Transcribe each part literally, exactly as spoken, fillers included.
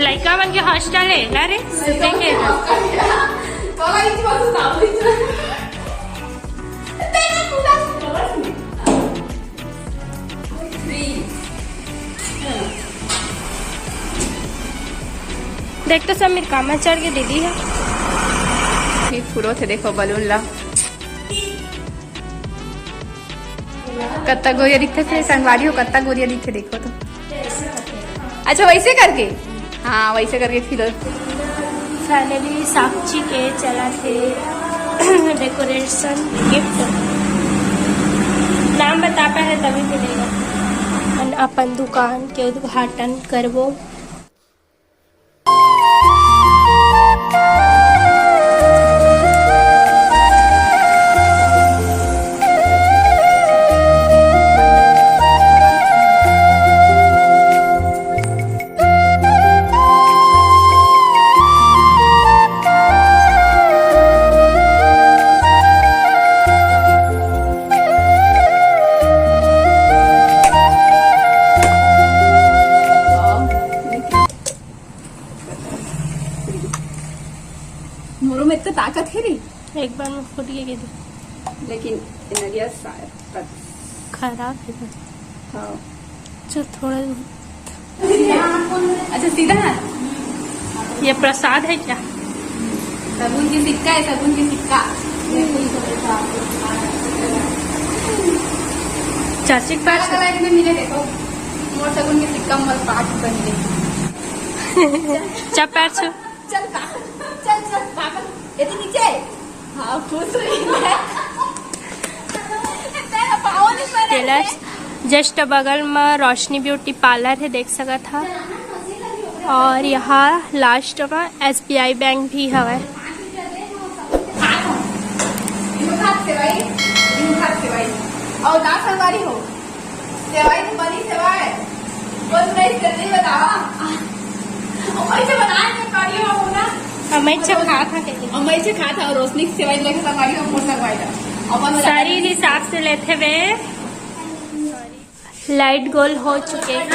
लइका मन के हॉस्टल हे ना रे, देखे ना। देख तो समीर, कामा चढ़ के दीदी हे। ये फुरोथे, देखो बलून ला। कत्ता गोरिया दिखथे, फिर संगवारी हो, कत्ता गोरिया दिखथे, देखो तो। अच्छा, वैसे करके, हाँ, वैसे करके फिर। फाइनली साक्षी के चलत हे डेकोरेशन गिफ्ट। नाम बता पाए तभी मिलेगा। अपन, अपन दुकान के उद्घाटन करबो। मोरो में इतना ताकत हे रे। एक बार में फूट के गिर। लेकिन ये नरिया शायद खराब हे। हाँ। चल थोड़ा। अच्छा, सीधा हाथ। ये प्रसाद है क्या? शगुन के सिक्का है, शगुन के सिक्का। चाची के पैर छू। काला काला एक में मिले, देखो। मोर शगुन के सिक्का मोर पाँच रुपए मिले। चल पैर छू। चल पागल, चल, चल पागल। यदि नीचे। हाँ, खुश रही। तेरा पाँव नहीं पड़ा। टेलर्स जस्ट बगल में रोशनी ब्यूटी पार्लर है, देख सकत हा। और यहाँ लास्ट में एसबीआई बैंक भी हवय। और दाल संगवारी हो। सेवई तो बनी सेवई। कौन बनाई जल्दी बतावा। अमई से बना के करी हो ना। अमई से खा खा के। अमई से खा था और रोशनी की सेवई लेके संगवारी हो, फोन लगवाई था। अपन बना सारी हिसाब से लेते हुए लाइट गोल हो चुके हैं।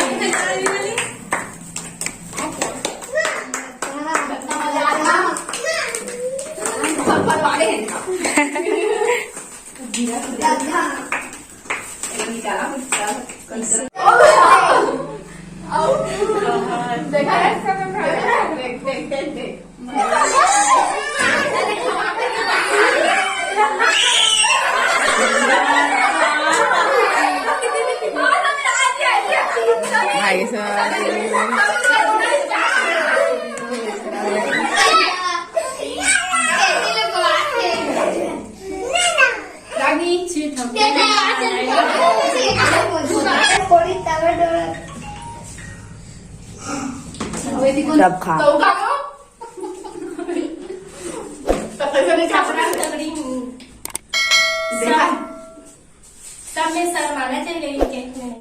भाई साहब। रानी। सब खा। सब में शर्माना चाहिए लेकिन केक में।